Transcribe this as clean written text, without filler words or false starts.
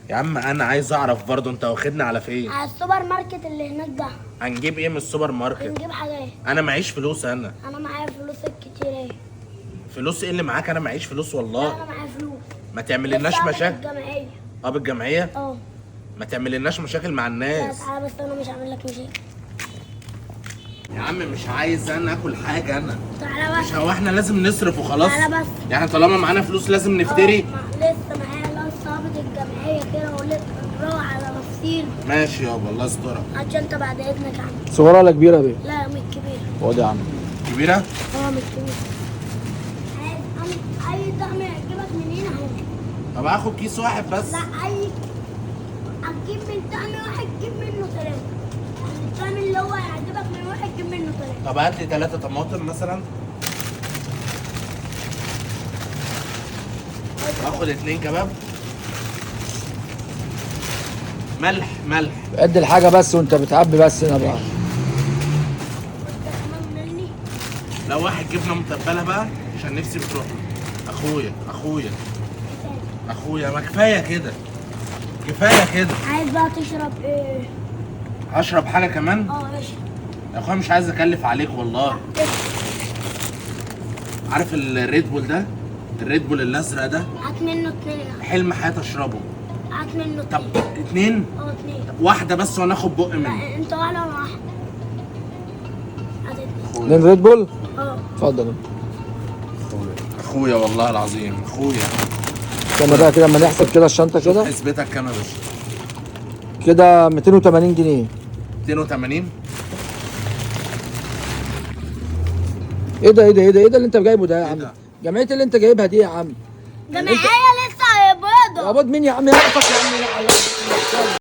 يا عم انا عايز اعرف برضو انت واخدنا على فين؟ على السوبر ماركت اللي هناك ده. هنجيب ايه من السوبر ماركت؟ بنجيب حاجات. انا معيش فلوس. انا معايا فلوس كتير. ايه فلوس ايه اللي معاك؟ انا معيش فلوس لا والله. انا معايا فلوس. ما تعملناش لسه قابل مشاكل. الجمعية. اه بالجمعيه. اه ما تعملناش مشاكل مع لا الناس. تعالى بس، انا مش هعمل لك مشاكل. يا عم مش عايز انا اكل حاجة انا. تعالى مش بس. هو احنا لازم نصرف وخلاص؟ تعالى بس. يعني طالما معانا فلوس لازم نفتري؟ لسه معايا لسه قابض الجمعية كده ولسه روح على تفصيل. ماشي يابا الله يسترك. عشان انت بعد اذنك يا عم. صغيرة ولا كبيرة يا بيه؟ لا مش كبيرة. خد يا عم. كبيرة؟ اه مش كبيرة. عايز اي طعم يعجبك من هنا اهو. طب هاخد كيس واحد بس. لا اي هتجيب من طعم واحد تجيب منه ثلاثة. يعني الطعم اللي هو يعجبك من واحد تجيب منه ثلاثة. طب هات لي 3 طماطم مثلا. هاخد 2 كباب. ملح ملح. قد الحاجة بس وانت بتعبي بس هنا بقى. وانت كمان مني. لو واحد جبنه متبله بقى عشان نفسي بتروح له. اخويا اخويا اخويا ما كفاية كده، كفاية كده. عايز بقى تشرب ايه؟ هشرب حاجة كمان؟ اه ماشي. يا اخويا مش عايز اكلف عليك والله. عارف الريد بول ده؟ الريد بول الازرق ده؟ هات منه 2. حلم حياتي اشربه. هات منه 2. طب 2؟ اه 2. واحدة بس وانا اخد بق منه. لا انت واحدة وانا واحدة. هات 2. 2 ريد بول؟ اه اتفضل. اخويا اخويا والله العظيم اخويا. استنى بقى كده اما نحسب كده الشنطة كده. حسبتك كام يا باشا؟ كده 280 جنيه. 280؟ ايه ده ايه ده ايه ده ايه ده اللي انت جايبه ده يا عم؟ ده؟ جمعية اللي انت جايبها دي يا عم؟ جمعية لسه بيضة. يا بيض مين يا عم؟ يا عم يا عم.